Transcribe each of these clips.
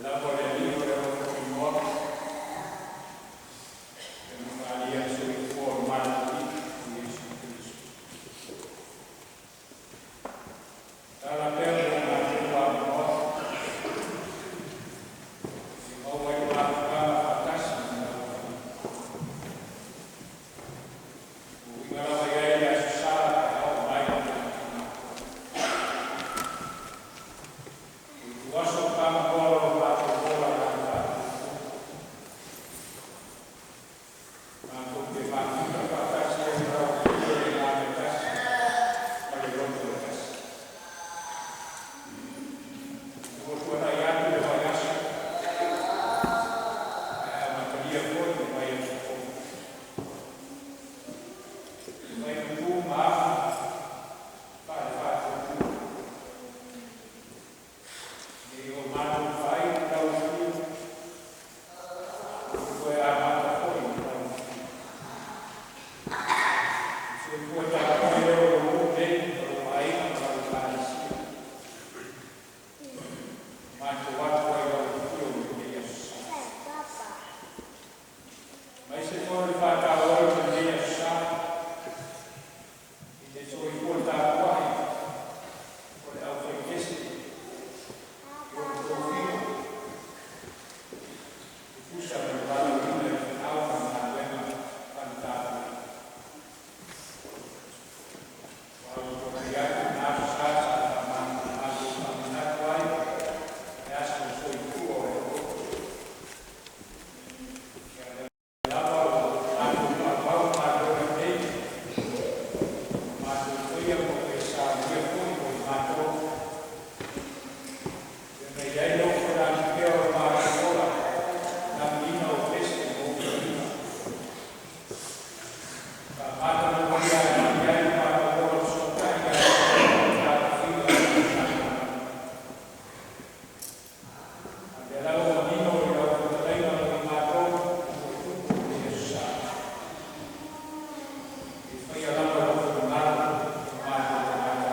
Lava o le Alii o le alofa tunoa, e na faaalia le soifua o le matou Alii o Iesu Keriso. Tala pea lo matou avanoa e maua ai le mafutaga faatasi ma le aufaigaluega. Ua uiga lava i ai le Aso Sa pe a oo mai le matina. O ituaso taganoa o lo matou ola na te faatuatua. Matou te mafuta faatasi ai ma lau Afio i le Agaga e tasi ma le loto e tasi. Ina ua tuanai atu le vaiaso, ae amatalia foi le vaiaso fou. E fai ma tu ma aga faale-Faatuatua. Ina ia o matou faailo i lau afio, ua toe amata foi i lau afio. Soifua tapuai lea o lou nuu nei ma lou aiga ma lau Ekalesia. Matou atu ai i lau afio i lenei aso Sa. Aemaise foi o le faatauaina o lenei aso Sa i le soifua tapuai o le aufaikese i ona tofiga e tusa ma le valaauina i feau ma galuega faale-tapuai. Ua tuanai atu lena aso Sa sa matou faamanatu ai le aso soifua o le loto. Ia lava o matou faaauau galuega nei, matou faia ma toe saunia foi mo i matou. Ia na i ai lou felagi pea o le matou ola, lagiina o pese ma ufiina. Faamatagofie atili ai lo matou ola fesootai ia te oe ma le taofiga o le tausaga. A o lea lava ua manino i lau fetalaiga mo i matou ua tupu i lenei aso Sa. E faia lava lou finagalo i matou tagata.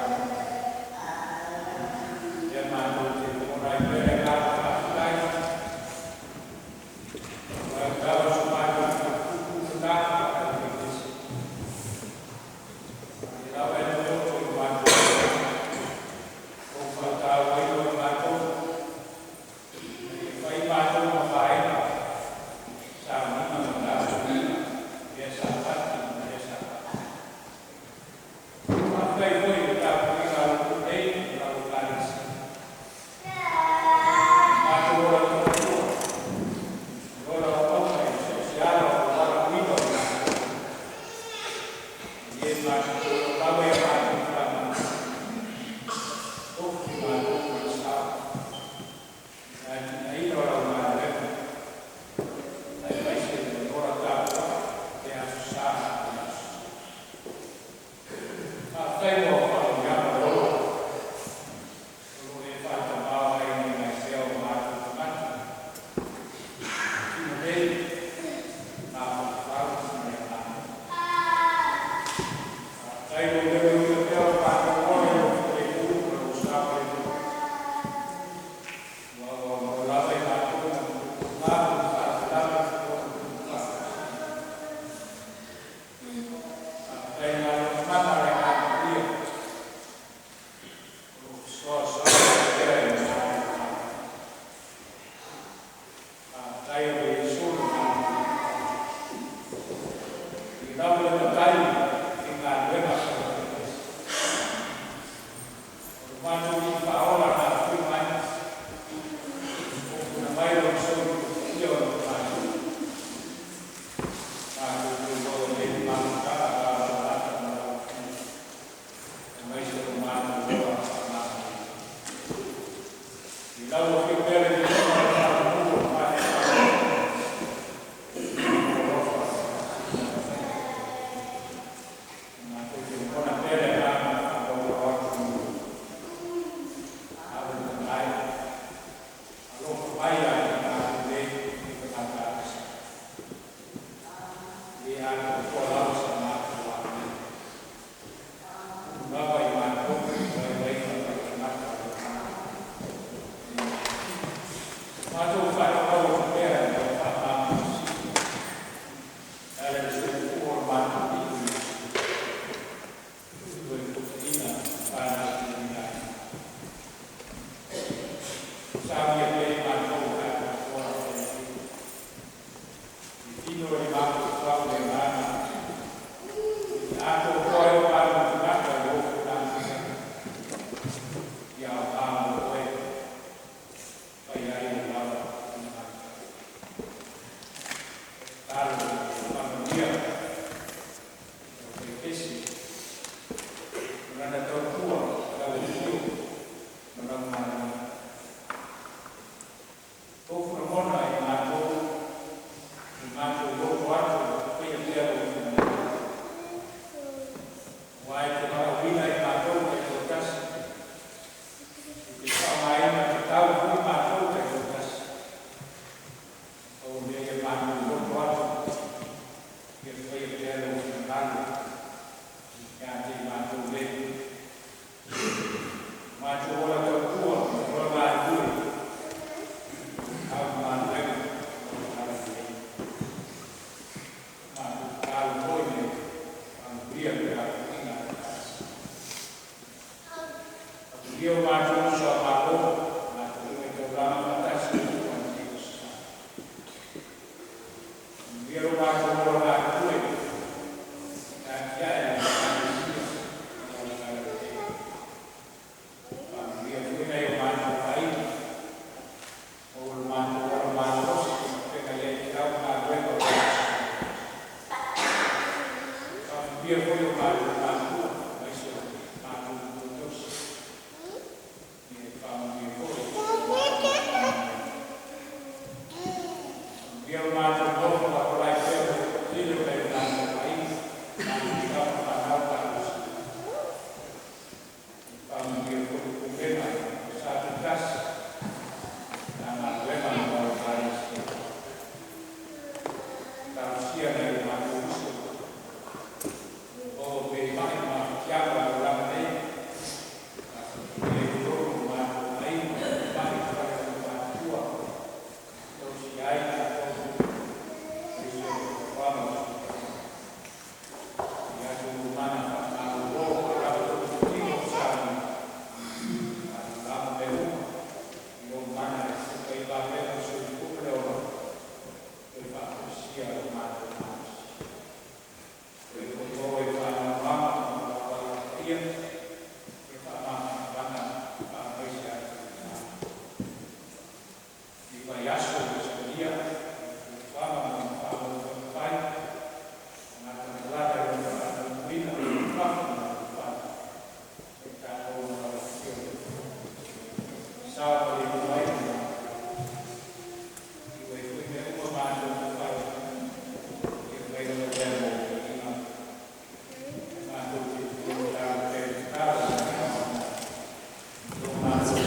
Lea matou te lagona ai pea le agaga faafetai. Ua lava so matou tupu matata faale-aufaigaluega. A lea lava e loloto i matou ou faatauaina o i matou, ina ia fai matou ma vaega sauniga ma tapuaiga, lea Sapati ma lea Sapati. Faafetai foi i le tapuaiga a lou nuu nei ma lau Ekalesia. Matou ola tautua, le ola auauna i so o se ala o le valaauina o i matou. E matou te oo lava ia matou fanau. Tofi matou ma le sao. Le atinaeina o lau galuega. Aemaise le ola tapuai le Aso Sa le Aso Sa. Faafetai mo faamanuiaga o ola. O lo o e faatamaoaigaina mai pea o matou tagata. Tino nei, mafaufau ma le agaga. Faafetai lou leo pea o matou ola i lou filemu ma lou saogalemu. Ua auau lava i matou ma tutuga ma faalavelave o tutupu faafetai. Faafetai i galuega mana a le Agaga Paia. O lo o fesoasoani pea i le matou agaga. Faafetai o le Iesu le matou. I lava le matai i galuega faavaitaisi. O le matou alii faaola na afio mai. O na mai lona soifua paia o le matou. Matou te iloa nei le mafutaga valalalata ma lau Afio. Aemaise o le matou ola faamagalo. I lau afio pea le viiga ma le faamanu o le matou Malo. Alofa ma matou te lagona pea le agaga faaloalo atu. Ave le matai, alofa mai ia te. Matou faanonomanu atu pea i lau faamagalo sili e ala i le soifua o lo matou Alii ma Iesu, Toefuataina ma fanautuuina ai. Saunia pea i matou le atoatoa o le i tino i le mafaufau ma le agaga, seia atoatoa ai o matou tagata i lou finagalo ia aoga mo Oe, e faia ai Ou lava finagalo. Tatalo ina ia faamanuia lau Faipese ma lana tautua i lau afio ma lau galuega. Tofu lagona i matou i matou loto atu e faia pea lou finagalo. Aua e te valaauina i matou taitoatasi, e te faaaogaina tatau foi matou taitoatasi. Pau o le mea ia matou loto atu ia faia pea lou finagalo ia te i matou nei. Matou ola tautua ma ola galulue au galuega o le talalelei. Matou tatalo foi le faamanuia le tapuaiga a Ekalesia. Faamanuia o matou uso a Malo, matou uma i taulaga faatasi i atunuu o Samoa. Manuia lo matou ola galulue e atiae lau Ekalesia ma lau talalelei. Faamanuia foi nai o matou aiga, maua lo matou ola malolosi e feagai ai tatau ma galuega o le aso. Faamanuia foi o matou matua, aemaise o matou matua tausi. Ia faamanuia foi i lo matou galuega. Manuia lo matou nofo laolai pea ma le toatele o nai o matou aiga, matou tama fanau malosi. Faamanuia foi le pulega o Sa Tutasi, na galuega ma lau Ekalesia. Talosia nai o matou uso, maua pea i mai ma mafatiaga o le olaga nei. Ia i totonu o matou aiga, mai fale aumatutua, tausia ai latou aemaise o le nofoaga o osipitali. Ia atu mana faamalolo ua lava tino o Samoa. Faatulaga mea uma i lou mana e faifaimaluega le soifua ma le ola, toe faafoisia lo matou malosi. Toe foi maua i faanoanoaga ma lau Alaga Paia, e faamafanafanaga faamaise atu i i vaiaso ua solia, fuafuaga ma faamoemoe fai, tagata malaga i lona faataunuuina fafo ma ulufale, e tatou ma lau afio sa ma le ai ma i ai foi mea uma matou te fai, ia fai lava lea mo viiga. Matou te tatalo pea i le tatalo lo matou.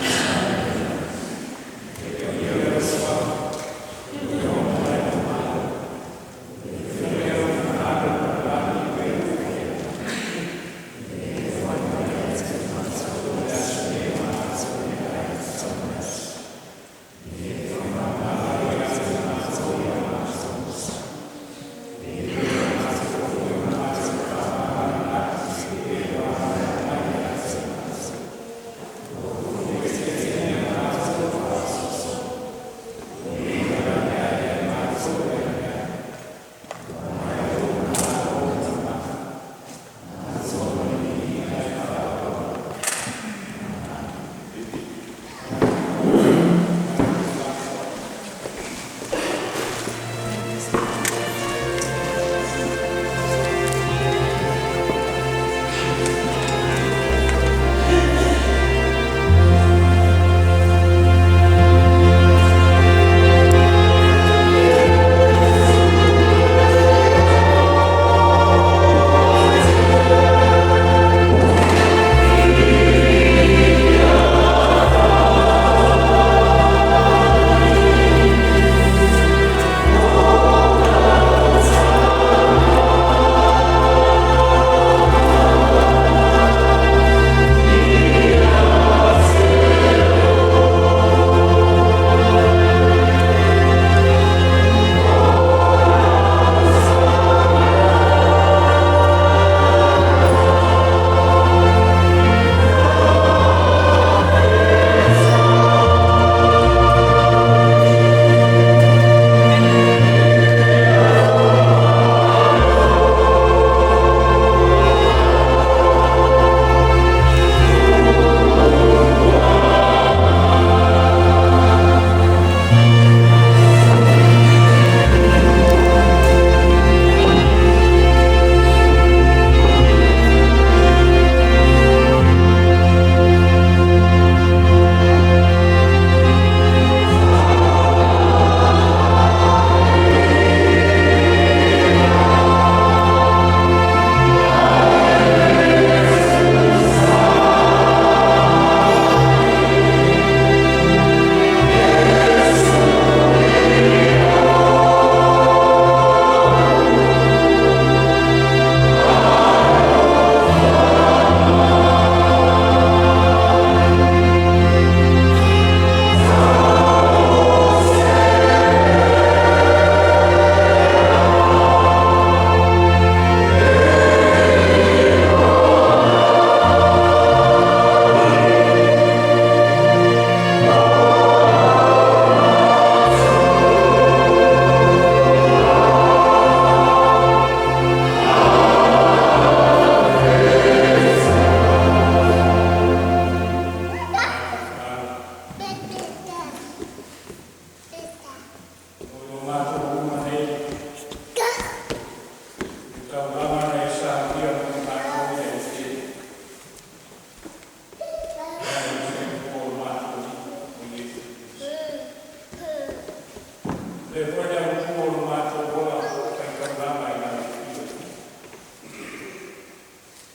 Le foi le autu o le matou ola o lo o faitaulaga i lau afio.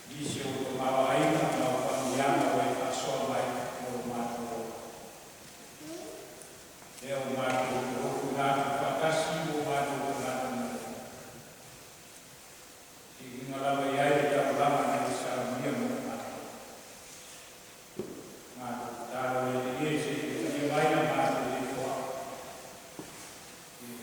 Nisi o tamaoaiga ma o faamanuiaga ua e faasoa mai mo le matou ola. Lea ua matou tofu atu faatasi ua matou tagata mo. Siuiga lava i ai le taulaga na e saunia mo matou. Matou tatalo e le se i talia mai la matou le foa. I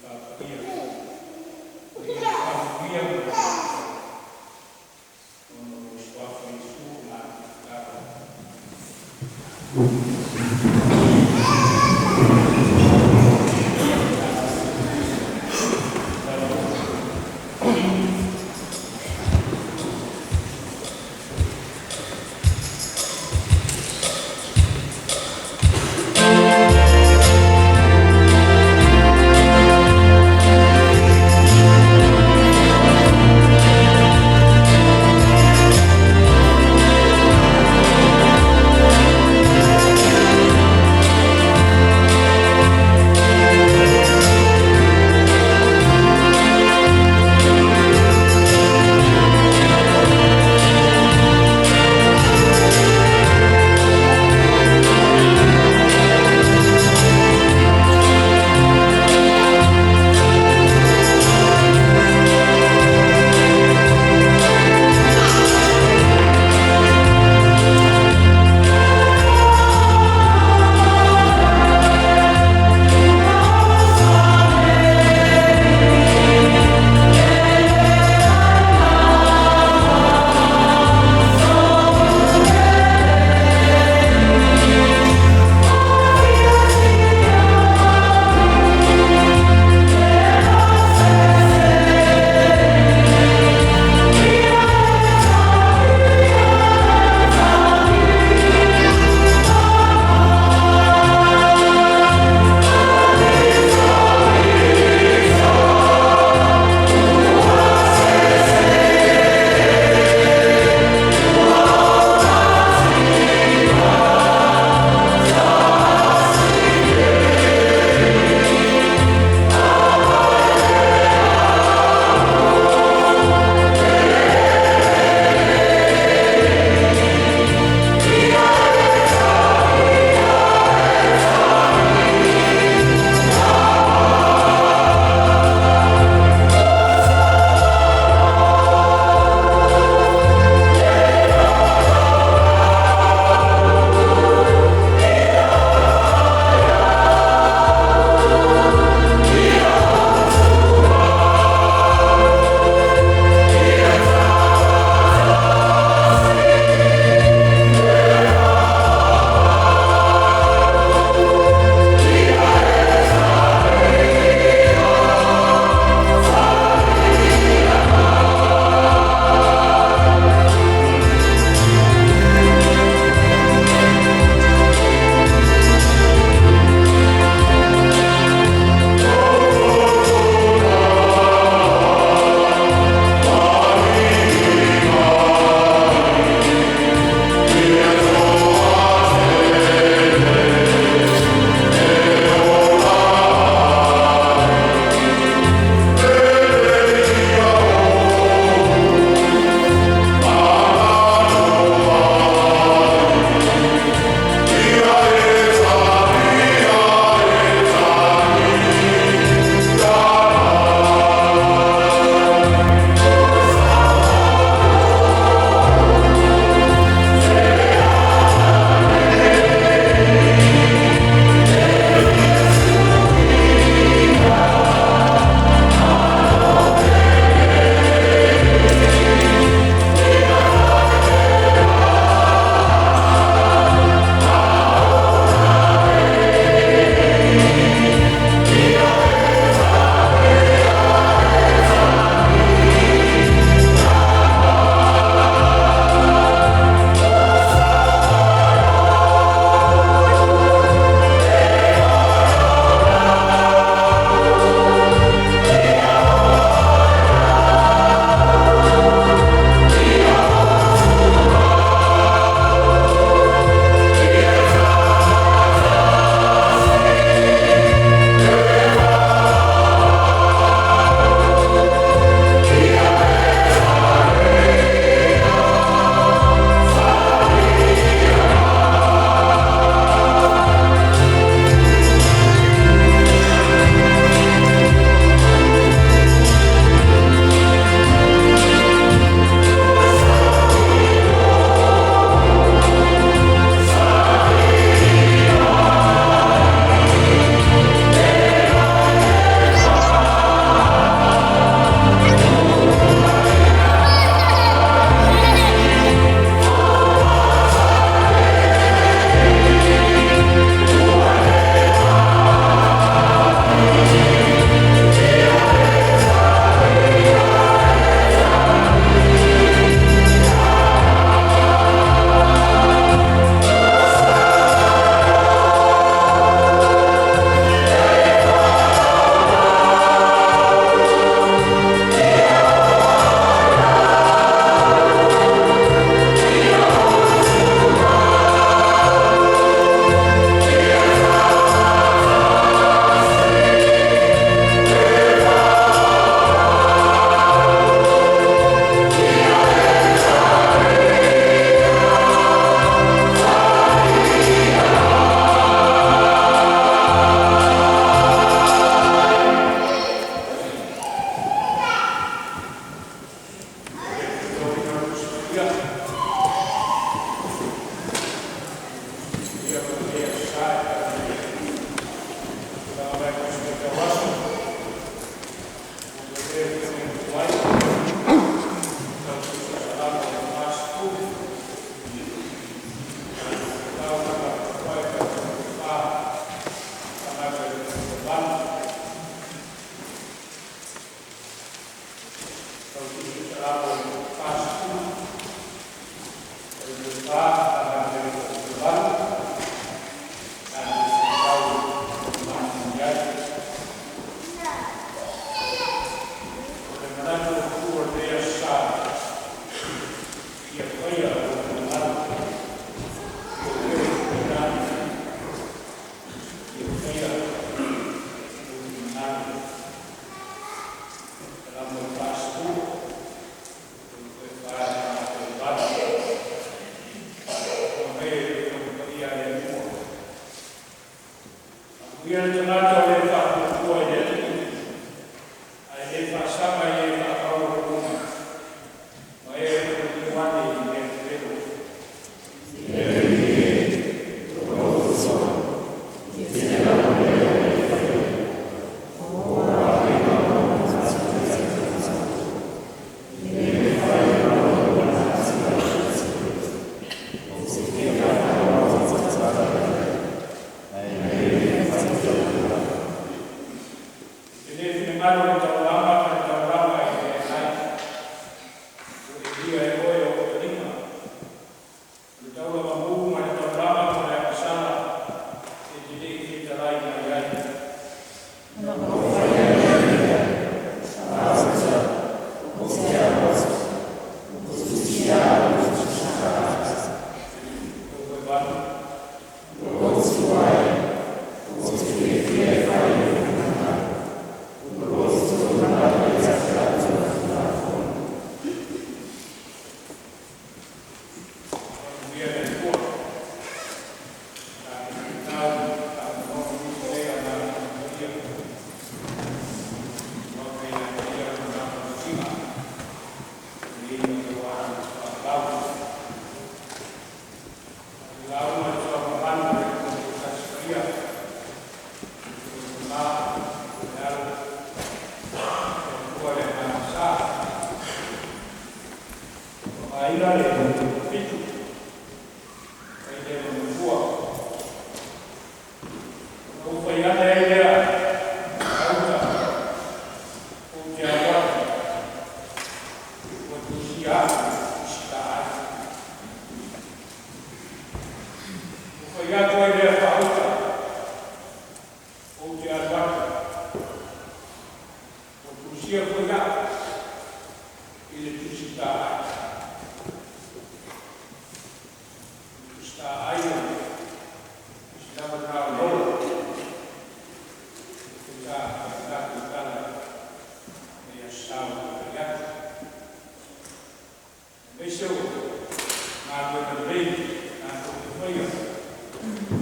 Manatu Autu o lenei Aso Sa, ia faia lou finagalo. Ioe, Tali, ia faia lou finagalo. Salamo 40, 4 ma 8. Ua me le paia le Atua. Amuia le tagata o le faatuatua i le Alii, ae le faasaga i e faamaualaloina, ma e o ane i mea felo. E te le finagalo i le taulama ma le taulaga i le ai. Ua elia e oe o oe. O le taulamamu ma le taulaga ma le agasala e te le i fetalai mai ai. Na ou faia ai lea, faaauta, ou te alo atu, ou te tusia au i le Tusi Taai. 8. Lou Atua e, ou te fiafia e fai lou finagalo, o lo o i totonu lava ia te au lau Tulafono. Faamanuia le Atua. Tatou tau faanono nisi lea na paia. Ua ia ia na malosiga. Nei o tau faapau. Lauga le mamalu le Tasi Paia. Ma le alo. Tua le sa. Aina le fitu. Ai le matua. Ou fai ane ai lea, auta, ou te alo atu, ua tusia aku Tusi Taai. Ou fai atu ai lea faauta, ou te alo atu, ua tusia foi au i le Tusi Taai. Tusi Taai o Tusi lava na o lolo. Sa tatou tala ia sau fai atu. Aemaise o galuega lelei tatou te faia,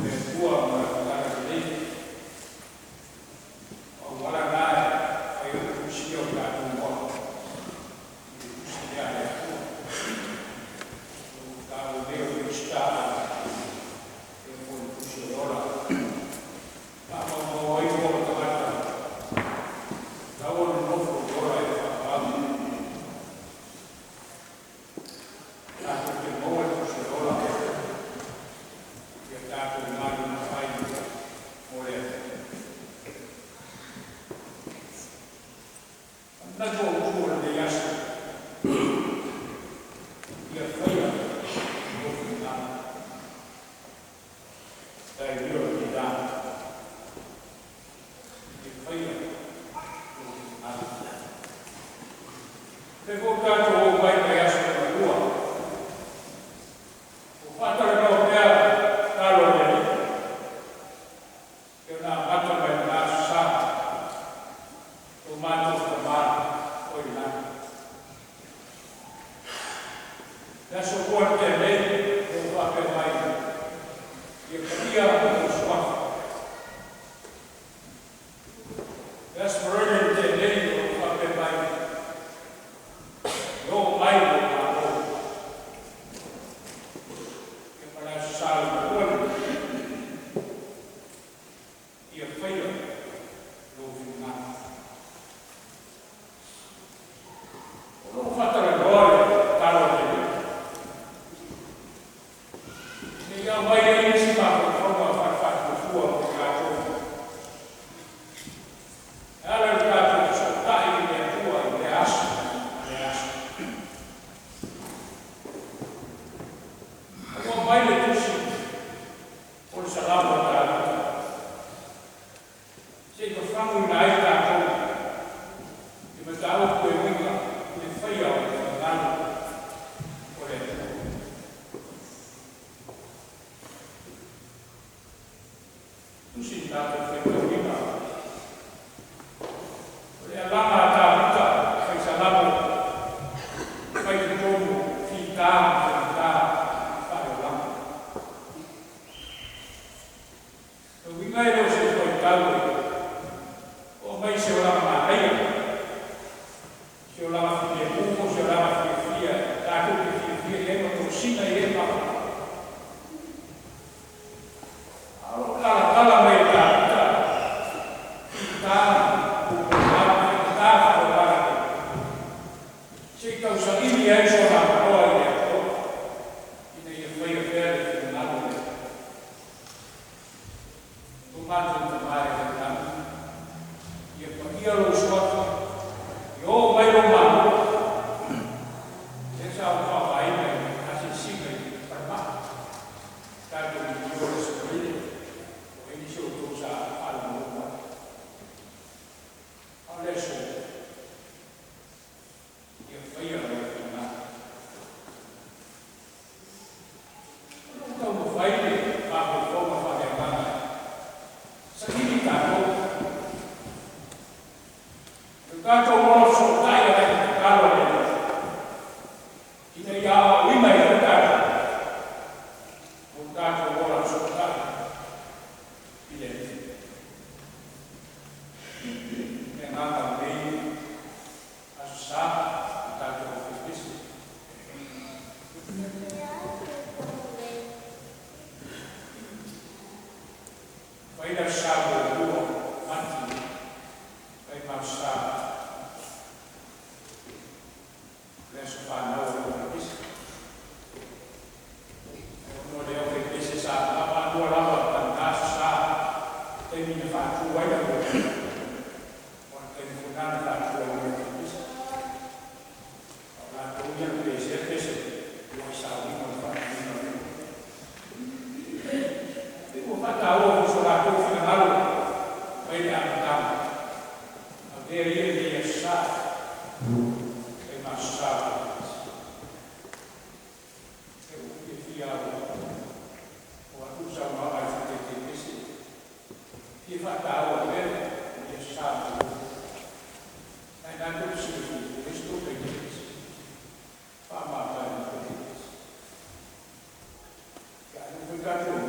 le Atua ma le tala lelei. O auala na e fai o le tusia o tatou moa. I le tusi lea a le Atua. O taua nei o Tusi Taai, ia po o le tusi o le ola. Faamaumau ai mo tagata. Lau o le nofo i ola e faapau. Tatou te maua le tusi o le ola. Ia tatou galuega fai mo le Atua. Manatu Autu o lenei aso. Ia faia lou finagalo. Thy will be done. Ia faia lou finagalo. Le fou tatou o mai mai aso e lua. O faatalanoa pea talo le Alii. E na amata mai na aso sa. O matou Tamā o i lagi. Le aso ua te nei, o faapea mai. Ia paia lou suafa. Le aso Marone te nei, o faapea mai. Lo mai lo malo. Ia ma le aso sa le matua. Ia faia lou finagalo. O lou faatalanoa le talo a le Alii. Ne i aumai ai isi mafaufauga faafaatuatua mo tatou. E ala i Olaga a Tavita fai Salamo fai totonu fita ma faigata faaleolaga. O le uiga e le o se fuaitau e oo mai i se olaga manaia, se olaga filemu po o se olaga fiafia tatou te fiafia i ai ma tosina i ai le mafaufau. A o lo o talatala mai e Tavita fita pupuga ma faigata faaleolaga nei, se i tausaili ai sona avanoa i le Atua ina ia faia pea le finagalo o le Atua. Lo matou Tama e i le lagi, ia paia lou suafa, ia oo mai lou Malo. Lea sa ou faaaogaina i asiasiga i falemai, tatou milio i Aso Faraile, o ai nisi o outou sa faalogologo mai. A o le aso, ia faia lou finagalo. O lo o taumafai le mafaufauga faaleagaga saili tatou. O le tatou ola fesootai agai i le tatalo a le Alii ina ia aoaoina ai foi tatou mo tatou ola fesootai i le Alii. Le agaga o lenei Aso Sa o tatou aufaipisinisi. Fai le Aso Sa muamua Mati, fai ma Aso Sa le aso fanau o le aufaipese. Ona o le aufaipese sa vaavaalua lava tagata Aso Sa, taimi na faatu ai le aufaipese. O le taimi foi lena na faatu ai le aufaipese. A o latou ia na pesea pese ua i sauniga o le faatuina o le aufaipese. Ua faataua foi so latou finagalo mai le amataga, avea ia lenei Aso Sa fai ma Aso Sa o le aufaipese. E ua fiafia o atu le saunoaga a le Sui Taitai pese, fia faataua pea lenei Aso Sa muamua. Ae tatou te silafia, ua leai se tou Taitai pese. Faamavae ma Taitai pese. Ia alu foi tatou,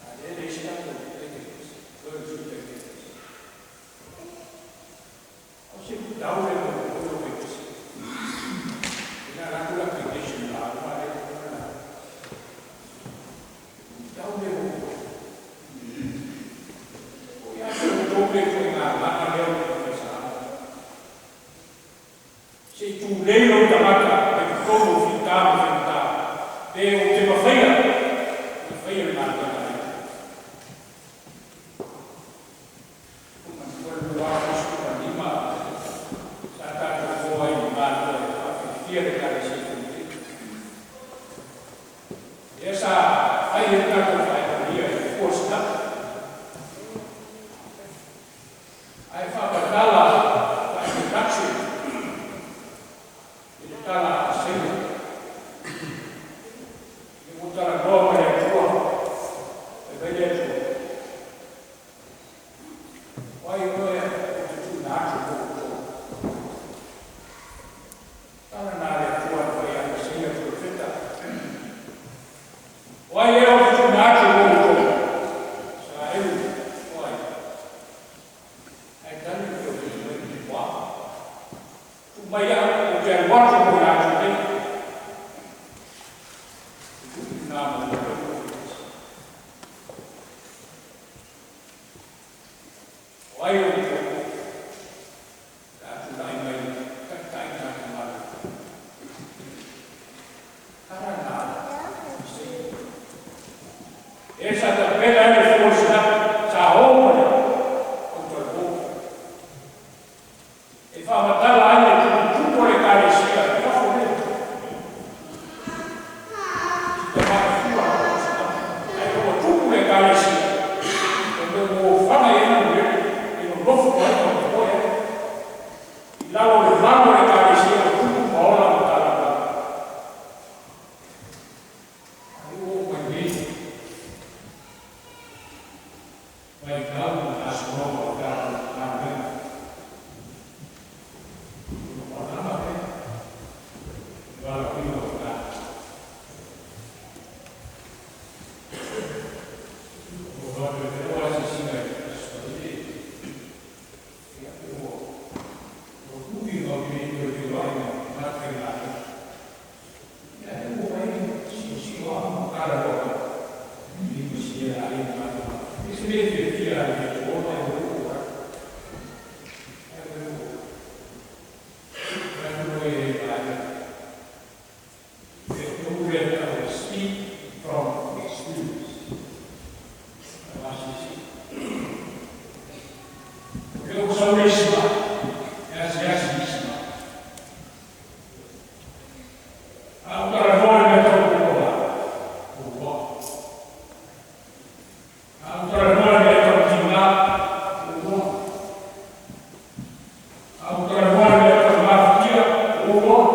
a lea e leai se tatou Taitai pese, toe o le Sui Taitai pese. O se tau le mo le aufaipese. Ina alu atu le application la uma le tau le mo. O ia se outou le faiga lea o le fai Salamo. Se i tulei lou tagata mai totonu o fita ma faigata, pe ou te mafaia ona faia le galuega a le Atua. Ua manatua le 2015 sa tatou o ai i Malua e faafiafia le Ekalesia Fonotele. Lea sa fai ai le tatou faailolia i le fua o sinapi. Ae faamatala faa-introduction i le tala a Saina. Ina ua talanoa ma le Atua, fai mai le Atua, o ai oe ou te tuuina atu mo outou? Tala na le Atua na fai ai Isaia perofeta. O ai ea ou te tuuina atu mo outou? Israelu, o ai? Ae tali le perofeta mai, ua. Tuu mai au ou te alu atu mo i latou nei. Lui na mo le perofeta. O ai outou? Pe a tulai mai taitai tatou Malo. Tala na Isaia. E sa tapena ai le fua o sinapi, sa o ma le autalavou. E faamatala ai le tuputupu o le Ekalesia i fafo nei. E o sau le isi vaa, e asiasi i isi vaa. A ou talanoa i mea tau puola, ua iloa. A ou talanoa i mea tau tiga, ua iloa. A ou talanoa i mea tau mafatia, ua iloa.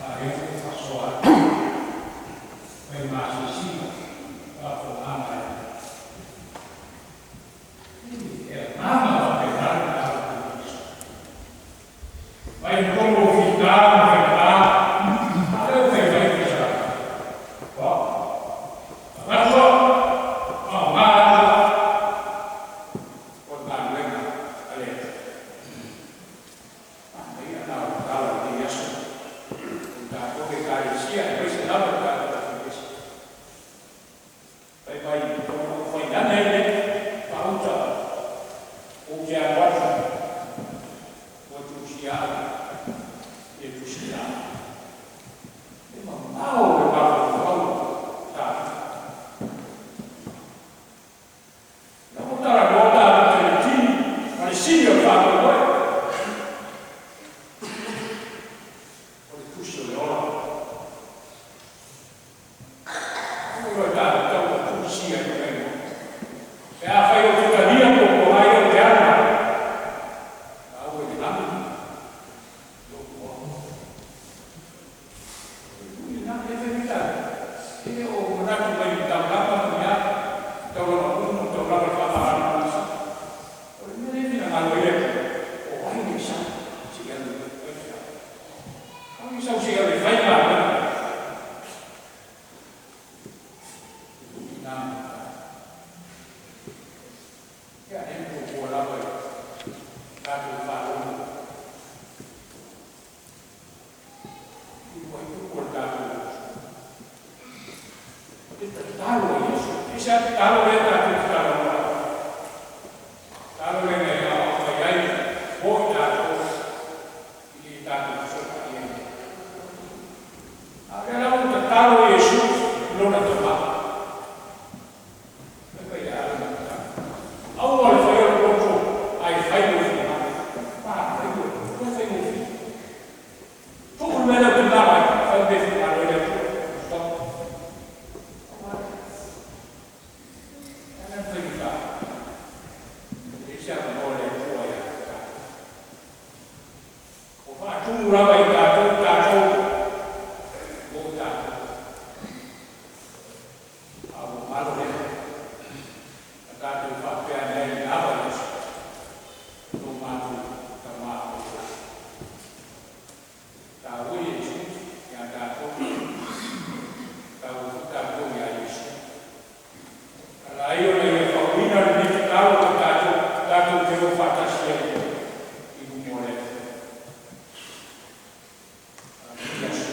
A lea foi e faasoa atu, fai ma asiasiga, faafofogaaga a le E agaga faapena le mataupu i Iesu. Mai totonu o fita ma faigā, a lea ua fai mai faisalai. Ua, avatu au, faaaoga atu au, o le galuega a le Atua. Manaia lena o le tala o lenei aso i tatou Ekalesia aemaise lava le tatou Ekalesia. Fai mai ona ou fai ane ai lea, faauta ou te alo atu ua tusia au ia tusia au. E mamao le mafaufau tatou. Na ua talanoa tatou i le tini ma le sili o le faamoemoe. O le tusi o le ola. Ua iloa e tatou tau ua tusia i le igoa. Pe afai ou te talia puapuaga ia ou te alu ai, maua i le lagi lou ola. O le tui lena, e fai mai tatou, e le o manatu mai i le taulaga ma ni a, taulaga uma, taulaga i le faamagalo. O le mea lea e finagalo ai le Atua, o ai le sau se i alu e fai feau. Au i sau se i alu e fai galuega. Ina ia lea puapua lava i tatou faalogo i ua tupu o le tatou e tatalo a Iesu. E se a tatalo lea tatou tatalo ai. Tatalo lea na ia mai ai mo i tatou i le tatou fesootaiga ai. A o lea lava ua tatalo Iesu i lona Tama. Fai mai le ala na tatalo. Aua le faia o le loto ae fai lou finagalo. Manaia, ua faigofie. Tuu le mea lea ou te manao ai, fai le mea e finagalo ai le Atua. Stop. E ala na faigata. E leai se avanoa o le Atua ia te tatou. Ua faatumu lava i tatou, tatou, mo tatou. A ua galo lea. A tatou faapea ane ai i ava Iesu, lo matou Tama o i lagi. Taua Iesu ia tatou, taua foi tatou ia Iesu. Ala ai ona ia faauuina lenei tatalo o tatou, tatou te o faatasi ai i luma o le Atua. A lenei aso,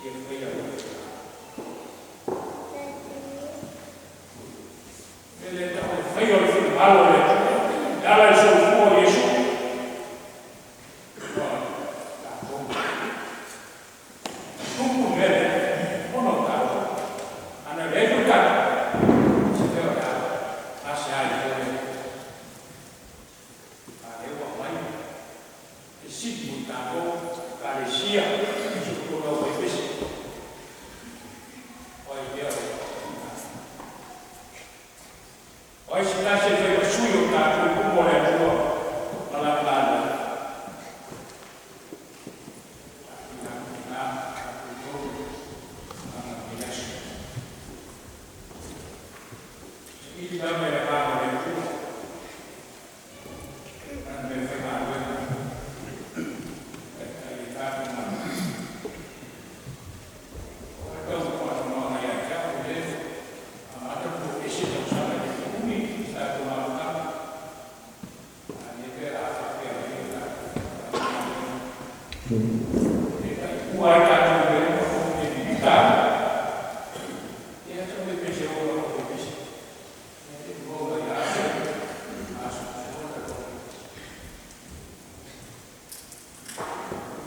ia faia lou finagalo. E le tau le faia o le finagalo o le Atua, e ala i le soifua o Iesu. Ua tatou. Tupu le mea lea, ona o tatou. Ana leai foi tatou, se mea o le a gasea ai fua le Atua. A lea ua aumai, fesili mo tatou, Ekalesia, se totonu au Efese. O ai lea o le finagalo. O ai se tasi e fai ma sui o tatou i luma o le Atua ma lana galuega. Tatou lena, tatou tolu, aga lenei aso. Saili lava i le agaga o le Atua. Lana mea faigaluega. Taitai e tatou galuega. O le tau faanoanoaga ia te au, o lea amata ona toese tausaga e le umi se tatou mafutaga. A lea pe a faapea mai o tatou galuega. E taipua ai tatou mea uma o le vivita. Ia tau le pese o la o le pese. Ia le maua ia aso. Aso se o la o le pese.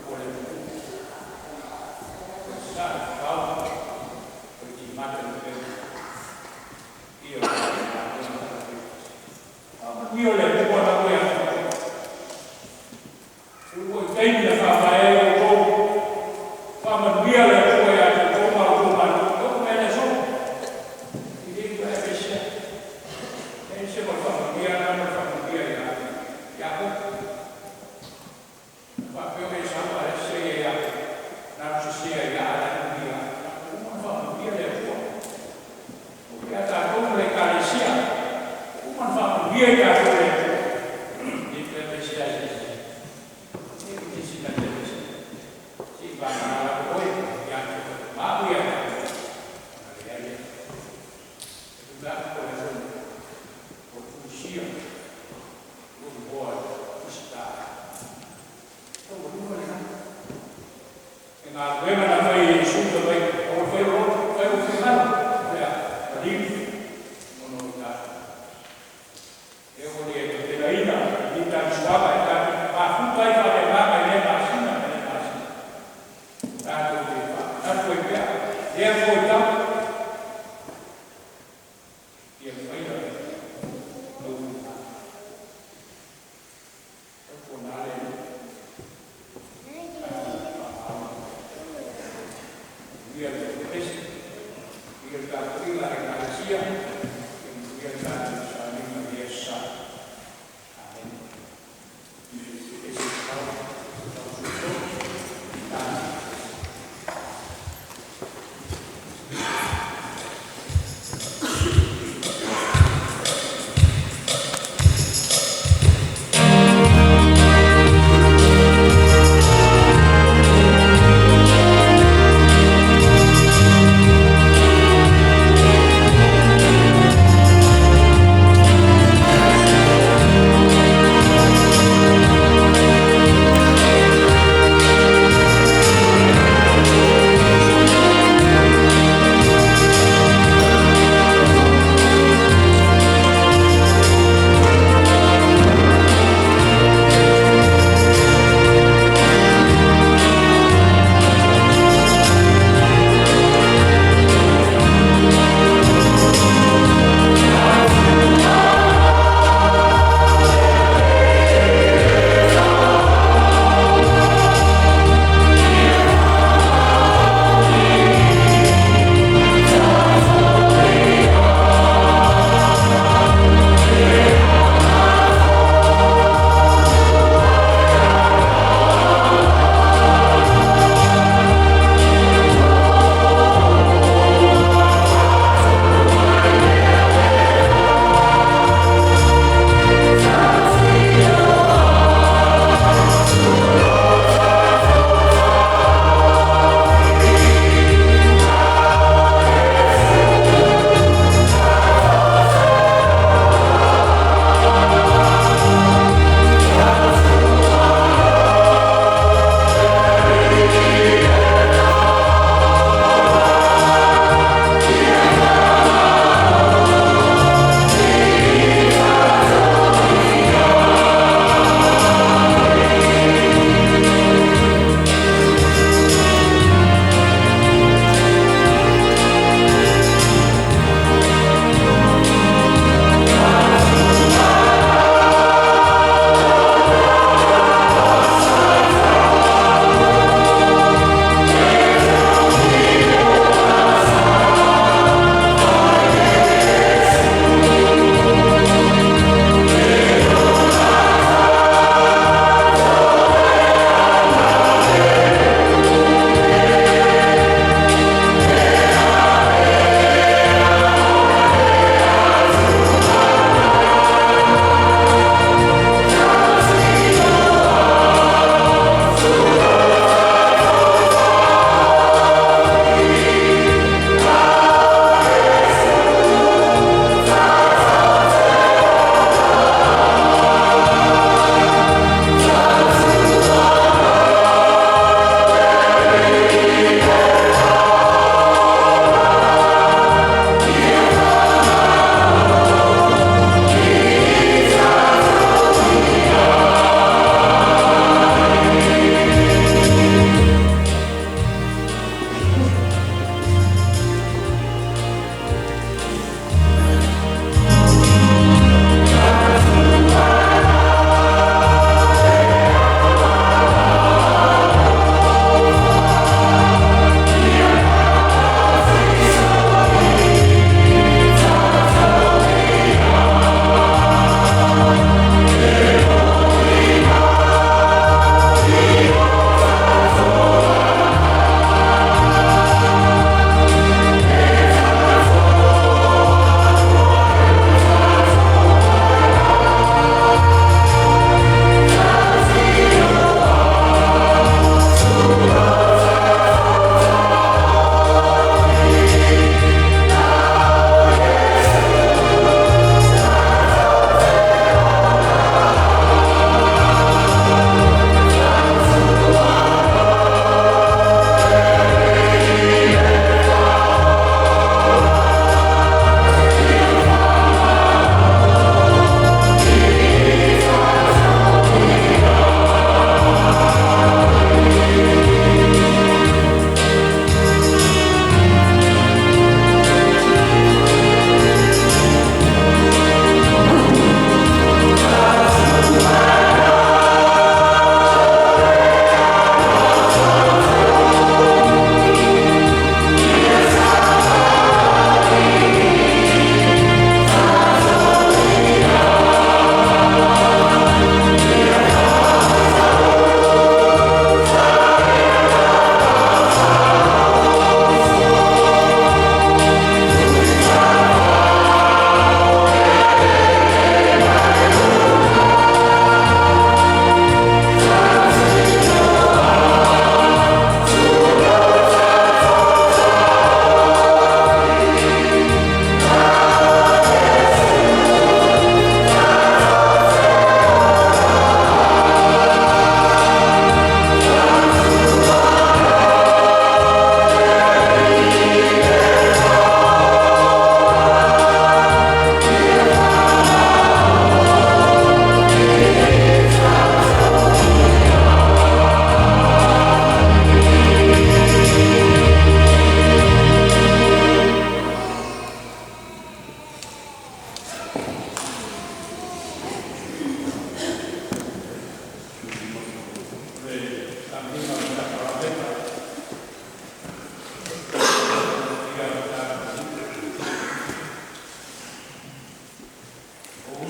O le tupu. Sa fau. O le timata le peu. Ia o le galuega. ma le faamanuia lena ma le faamanuia ia Iakopo. A faapea o e sau a o la e sese ia Iakopo, na alu sese ai lava a o la e manuia lava. Ua uma ona faamanuia le Atua. Ia tatou ma le Ekalesia, ua uma ona faamanuia i tatou e le Atua. E le toe aveesea e se isi. E leai se isi na te aveesea. Seiavagana lava oe ia te oe ma au ia te oe, ona leai lea. O le upu o le aso lenei, o le tusia o lou igoa i le tusita. O le taualuga lena. O le galuega na fai e Iesu fai mai, aua le faia lou loto, fai lou finagalo. O le a? Maliu ona o tatou. Lea ua le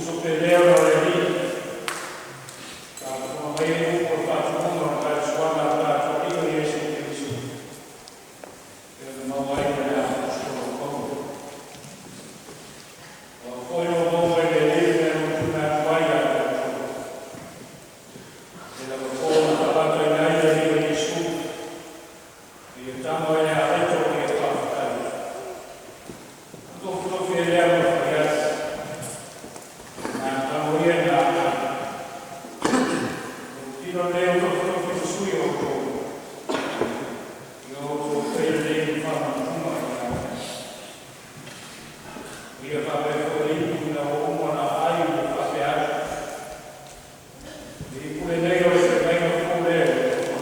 Uso pele o le Alii, faafofoga mai e upu o le faatonuga o le taliasuaga a le tatou Alii o Iesu Keriso, e ona maua ai mai le Aposetolo Paulo. O au foi ua maua mai le Alii le mea na ou tuuina atu ai ia te outou. E lava po na faavaataina ai le Alii o Iesu, e ia tago ai le areto ma ia faafetai. O tofutofi e lea ma fai atu, na tago ia na ai. O tino nei o tofutofi ma sui o outou, ia outou faia lenei ma faamanatuga ia te. Ia faapea foi le ipu ina ua uma ona ai ua faapea atu. Le ipu lenei o le feagaiga fou lea i le Atua.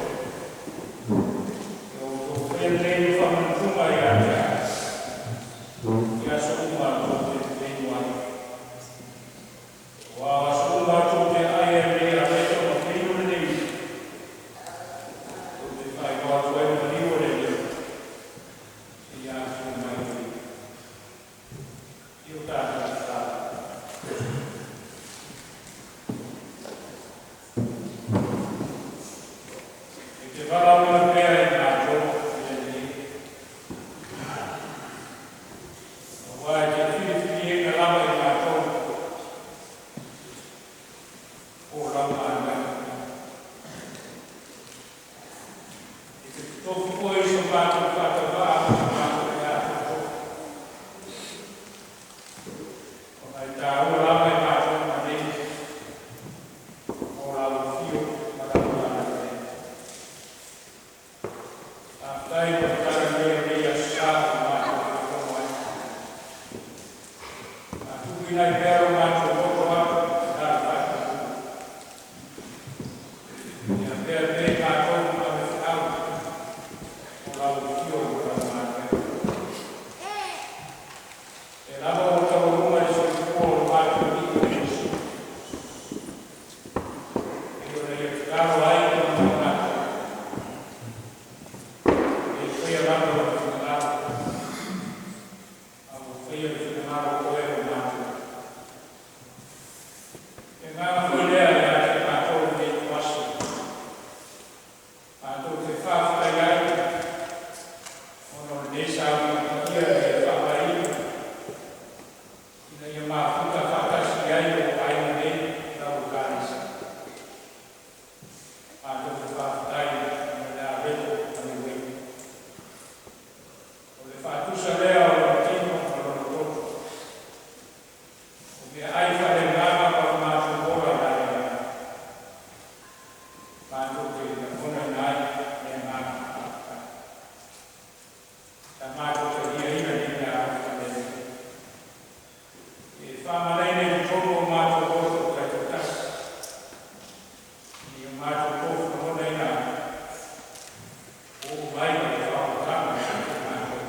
Ia outou faia lenei ma faamanatuga ia te au, i aso uma tou te inu ai. Aua o aso uma tou te ai ai lenei areto ma te inu lenei ipu, tou te faailoa atu ai le maliu o le Alii, seia afio mai o Ia. Ia o tatou tatalo. E te valaauina pea i matou e le Alii, aua e te filifiliina lava i matou o lau galuega. E te totofi foi so matou faatauvaa ma so matou le atoatoa. Ona e taua lava i matou ma nei o lau afio ma lau agalelei. Faafetai mo le talalelei o lenei aso sa o matou faalogo ai. Faatupuina ai pea lo matou loto atu i lau faatuatua. Ia pea pea i matou ma avefeau o lau afio ma lau galuega. E lava ua taualuga le soifua o lo matou Alii o Iesu. E ona ia tatalo ai ma manao matou. E faia lava lou finagalo. A ua faia le finagalo o oe o matou. E agaga foi lea ia te matou lenei ituaso. Matou te faafetai ai ona o lenei sauniga paia na ia faavaeina ina ia mafuta faatasi ai o aiga nei lau Ekalesia. Matou te faafetai ona le areto ma le ueina. O le faatusa lea o lona tino ma lona toto. O meaai faaleagaga ma lo matou ola i la le agaga. Matou te lagonaina ai le agaga faafetai. Sa matou taliaina nei meaalofa le Alii. E faamalaina i totonu o matou loto taitoatasi. Ina ia matou tofu lagonaina ai. Oo mai le faaolataga ia te matou.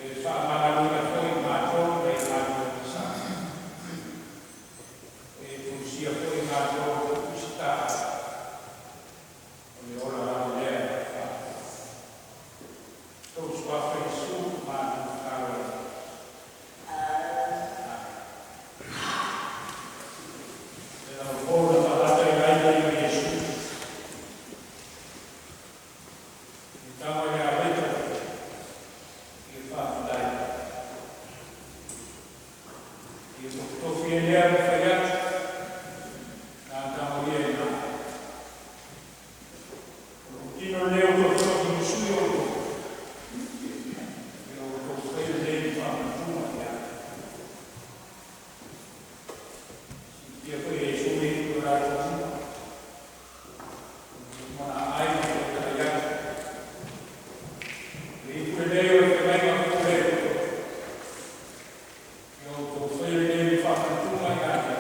E faamagaloina foi matou mai matou agasala. E tusia foi matou tusitaai. O le ola lava lea e faafetai. Tou suafa Iesu matou tatalo ai. E lau pou na faavaataina ai le Alii o Iesu. I tago i le areto ia faafetai. Ia tofutofi e lea ma fai atu. Na tago ia i na. O lou tino lenei o tofutofi ma sui o outou. Ia outou faia lenei ma faamanatuga ia te. Silafia foi e Iesu le ipu o latou uma. Ona ai ma toetai atu. Le ipu lenei o le feagaiga fou le Atua. Ia outou faia lenei ma faamanatuga ia te.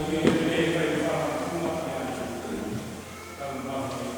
Talia ia lelei e fai ma faamapuga ia te taumafa ia.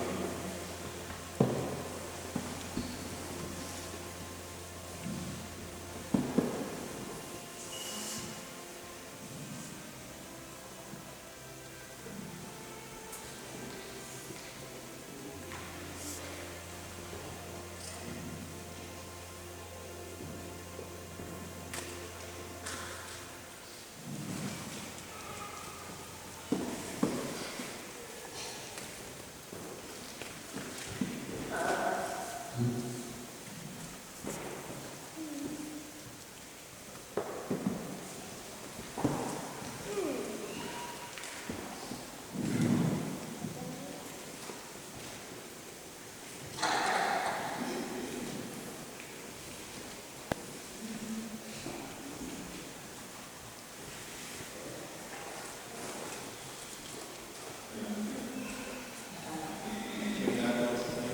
Ia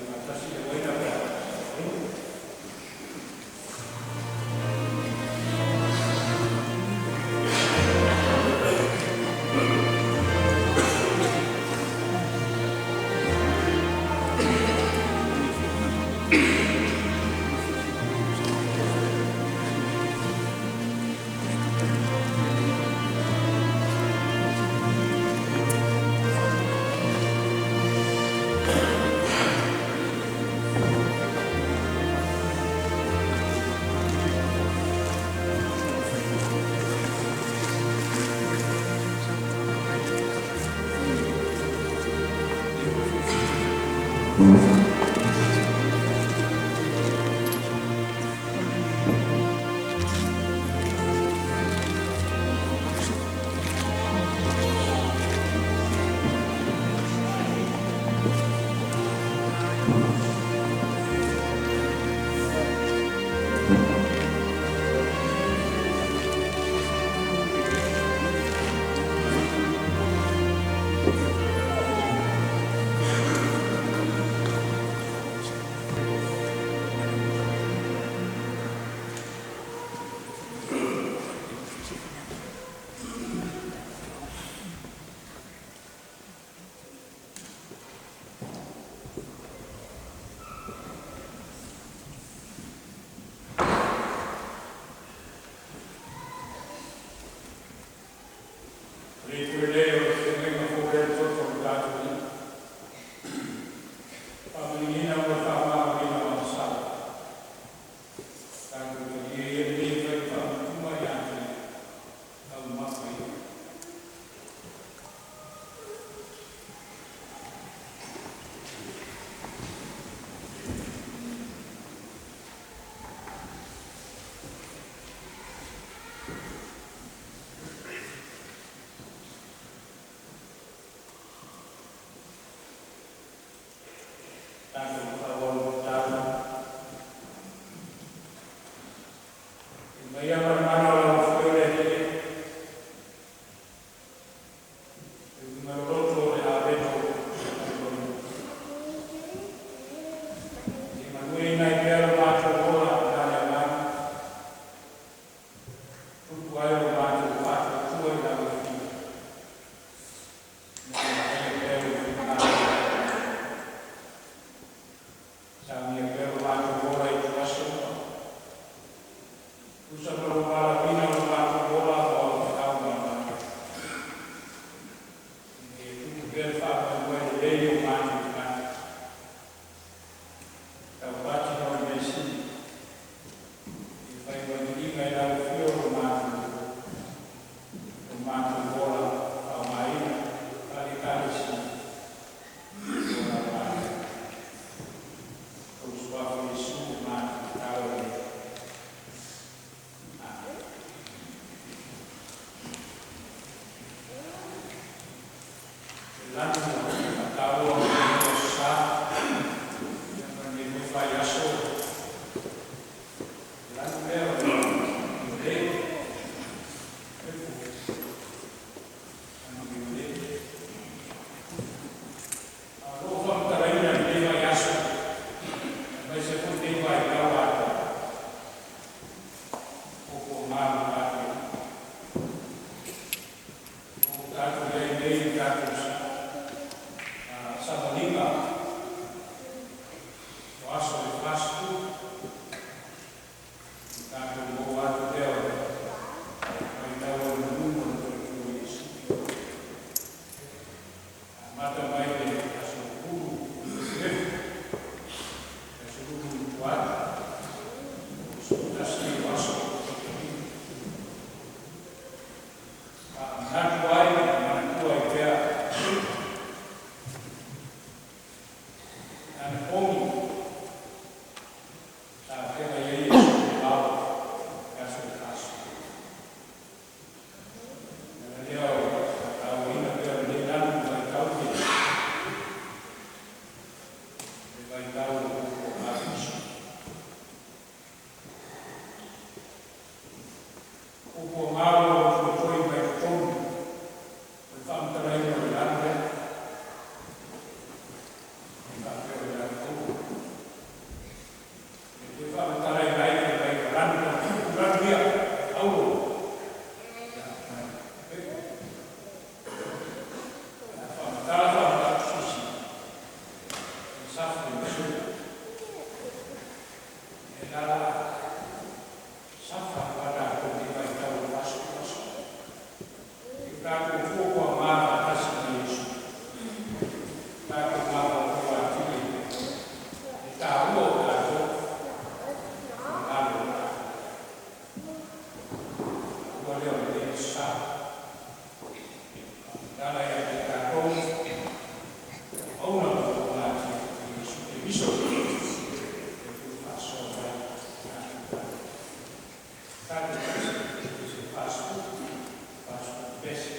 faatasi le uaina pe a faasafua. O le itu lenei o le feagaiga fou lea i le toto o le tatou Alii, faamaligiina mo le faamagaloina o agasala. Tatou talia ia lelei e fai ma faamapuga ia te taumafa ia. Tatou faaauau le tatalo. Fai maia ma le mana o lau afio le Alii, e uiga loloto o le aveno tautoaluga. Ia galueaiina ai pea lo matou ola na le Agaga, tupu ai lo matou faatuatua i lau Afio, ina ia faia pea lou finagalo. Saunia pea lo matou ola i ituaso uma, tusa ma lou valaauina o lo matou ola mo aofekau mai matou. Ina ia tupu pea le faamoemoe lelei o matou tagata, taupati mo le mea sili, ia fai vailiiliga i lau afio lo matou ola faaaogaina faale-Ekalesia mo lau galuega. Lou suafa Iesu o matou tatalo ai nei. Amen. Le lanu faataua o lenei Aso Sa, ia ma lenei foi vaiaso, le lanu lea o le Iolē, e po lanu Iolē. A o loo faamatalaina i lenei vaiaso, aemaise foi lenei vaitau atoa, o puamalu tatou o tatou Tatou savaliga o aso e 40, o tatou maua atu lea o le vaitau o le malū ma le soifua o Iesu. Amata mai le aso 10 Tesema, aso 2 i tua atu, o le 11 o aso o faamanatu ai ma manatua ai pea anapogi sa feagai ai Iesu i le vao i aso e 40. Ala lea o faatauaina pea o lenei lanu i vaitau le vaitau o Iesu. Upu o malo o toetoi mai totonu o le faamatalaina o le lanu lea. E faapea o le lanu auro. E toe faamatalaina ai fai mai o lanu na tupu lanu ia auro. Ia, mai faamatala faamatala susi. Safu i sui. E la safa a tatou i vaitau o 40 aso. I tatou fuafua faatasi ma Iesu. Tatou mafaufau atili e taua o tatou, le galo o tatou. Ua lea o lenei aso sa. Tala ia te tatou, auna ma matia Iesu Keriso. E faasoa mai tatou. Tatou se 40, 40 pese.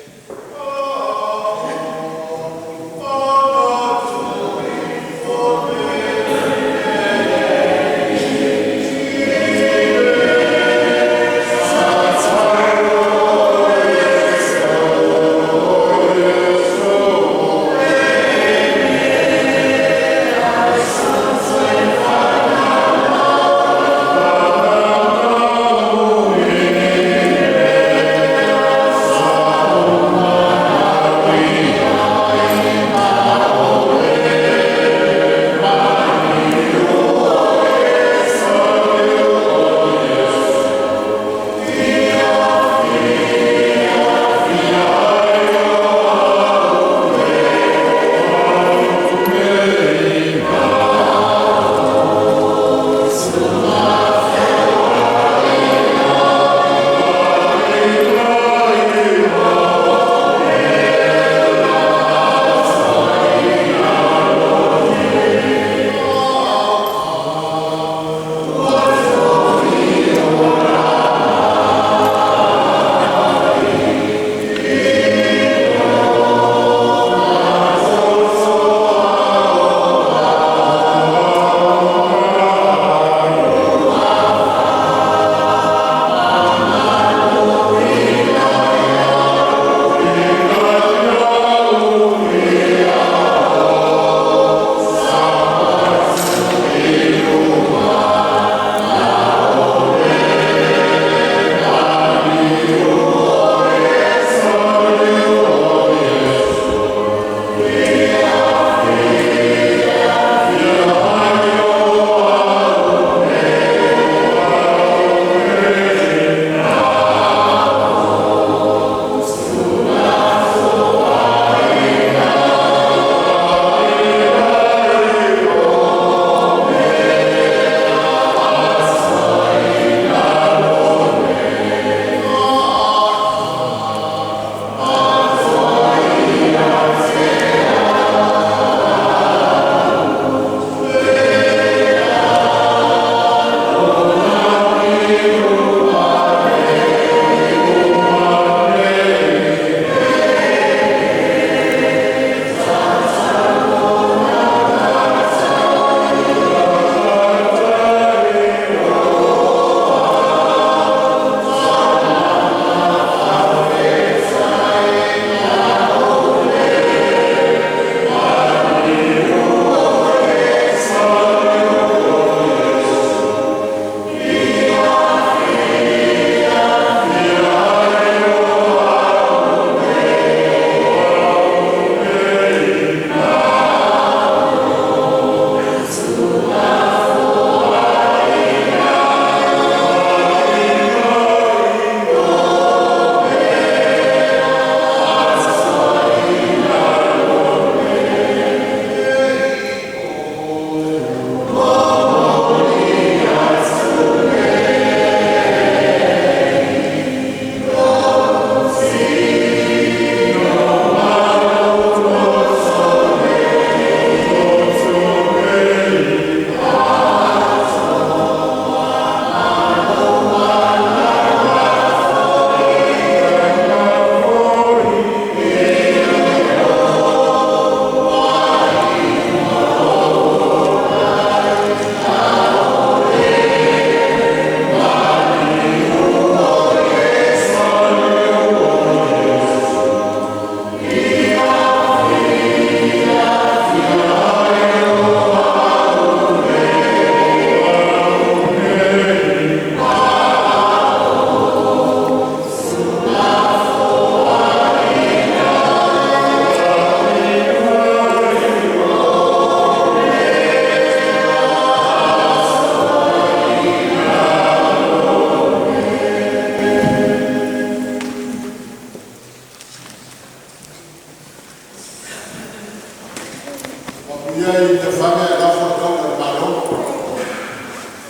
Faamanuia i le fale ae lafo i le taula i le Malo.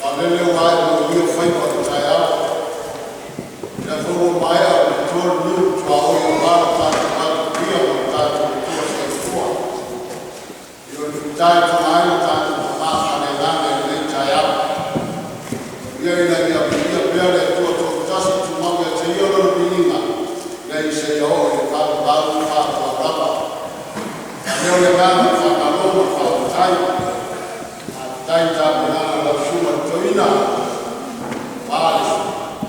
Aua o lele ua ae manuia faiva o le taeao, o lea foi ua maea ona to le niu ma tuaoi aua lo tatou vatapuia ma lo tatou Atua Soifua. Ia o le fita e toga ai lo tatou tama faaleagaga i lenei taeao. Ia ina ia viia pea le Atua Toatasi, tumau ia te Ia lona viiga nei seia oo i le vavavau faavavau lava. Faaneo le agaga o le faamalo ma le faafetai, faafetai i le tapenaga a lau Susuga i le Toeaina aua le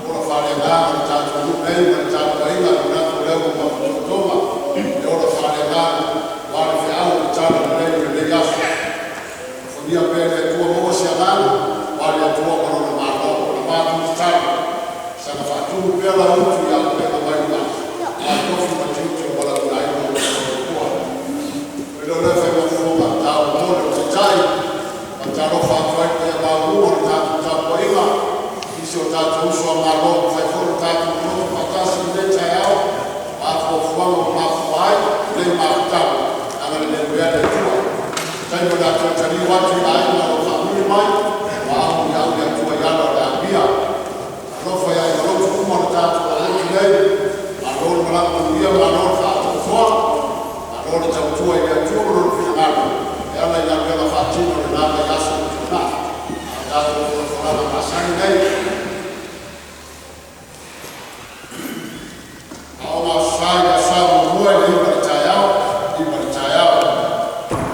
ola faaleagaga o le tatou nuu nei ma le tapuaiga. E manatu o lea ua mapu totoga le ola faaleagaga aua le feau o le talalelei i lenei aso. Alofagia pea e le Atua maua se agaga aua le Atua ma lona Malo. O le matou tatalo, saga faatumu pea lau utu i auupega mailuma aua tofi ma tiute ua valaauina ai lo outou soifua. Ona faapea lea o le faigaufofoga, taoto le taitai, faatalofa atu ai i le paia maualuga o le tatou tapuaiga i si o tatou uso a Malo ua mafai foi ona tatou loto faatasi i lenei taeao aua fuafuaga ua mafua ai lenei mafutaga. Agalelei pea le Atua i taimi o le a toe taliu atu i aiga o lo o faamanuia mai, ua auiliauli atu ai i ala o le amia. Alofa i aiga lotu uma o le tatou aulotu nei, malo le malaga manuia, malo le faatoatoa, malo le tautua i le Atua ma Lona finagalo e ala i galuega faatino i lena vaiaso ua tuanai. A o tatou folafolaga masani nei, Aoga Aso Sa i le aso Sa muamua i le 9:00 i le taeao, 9:00 i le taeao.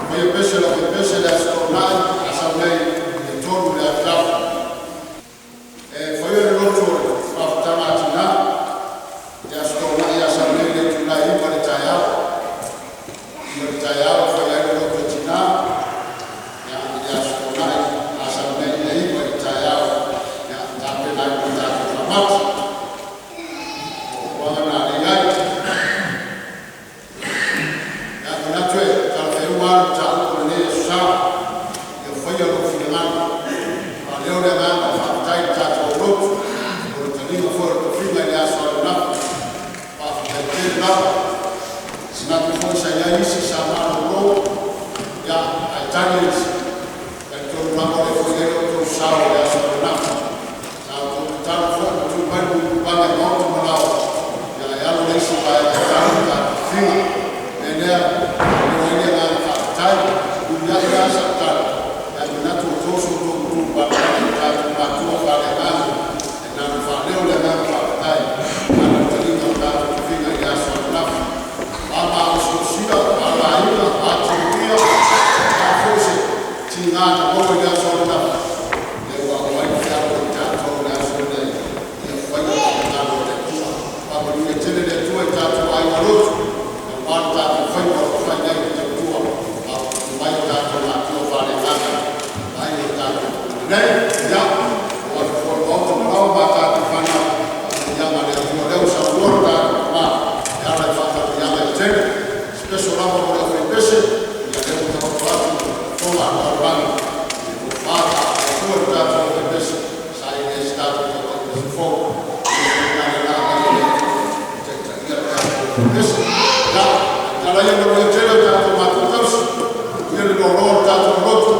Faia pese le aufaipese i le Aso Toonai a sau nei i le 3:00 i le afiafi. E faia le lotu o le Mafutaga a Tinã i le Aso Toonai a sau nei i le itula e 9:00 i le taeao. 9:00 i le taeao e fai ai le lotu a Tinã i le Aso Toonai a sau nei i le 9:00 i le taeao e tapena ai mo le tatou Faamati. O fuafuaga na o lea e i ai. Ia, e manatu e talafeauga a le mataupu o lenei aso Sa, ia faia lou finagalo. Faaleo le agaga o le faafetai i le tatou aulotu mo le taliga foi o le tofiga i le aso ananafi. Faafetai tele lava. Manatu foi sa i ai isi sa malolo, ia ae tali le talitonu lava o lea foi e i ai lo outou sao i le aso ananafi. Sa outou tatalo foi ma tuu mai le mulimulitaga i maota ma laoa e alo le isi vaega e tali le tatou tofiga. O le mea lea e momoli ai le agaga faafetai. Muliai la sau tala, ae manatu ua to so outou matupalapala i tatou matua faaleagaga e na ona faaleo le agaga faafetai ona o le taliga o le tatou tofiga i le aso ananafi. O a maosiosia, o a aiga, o a timuia, o le a foi se tiga na maua i le aso ananafi, lea ua auai le feau a i tatou i le aso lenei, ia faia le finagalo o le Atua. Faamanuia tele le Atua i tatou aiga lotu aua le tatou faiva o lo o fai nei i le tautua a o tupu mai o tatou matua faaleagaga ai o le tatou atunuu nei. Ia, oo atu foi i le Maota ma laoa ma tatou fanau, faamanuiaga a le Atua o lea ua saunoa lo tatou Tama e ala i faamanuiaga e tele, special lava mo le aufaipese. Ia lea ua taoto atu fofoga o le lalolagi i le tofa faafoefoe o le tatou aufaipese sa i ai se tatou Taitai Pese fou. Ia le agai e le Atua e taitaia le tatou aufaipese. Ia, tala ia manuia tele o tatou matua tausi, manuia le loaloa o le tatou lotu.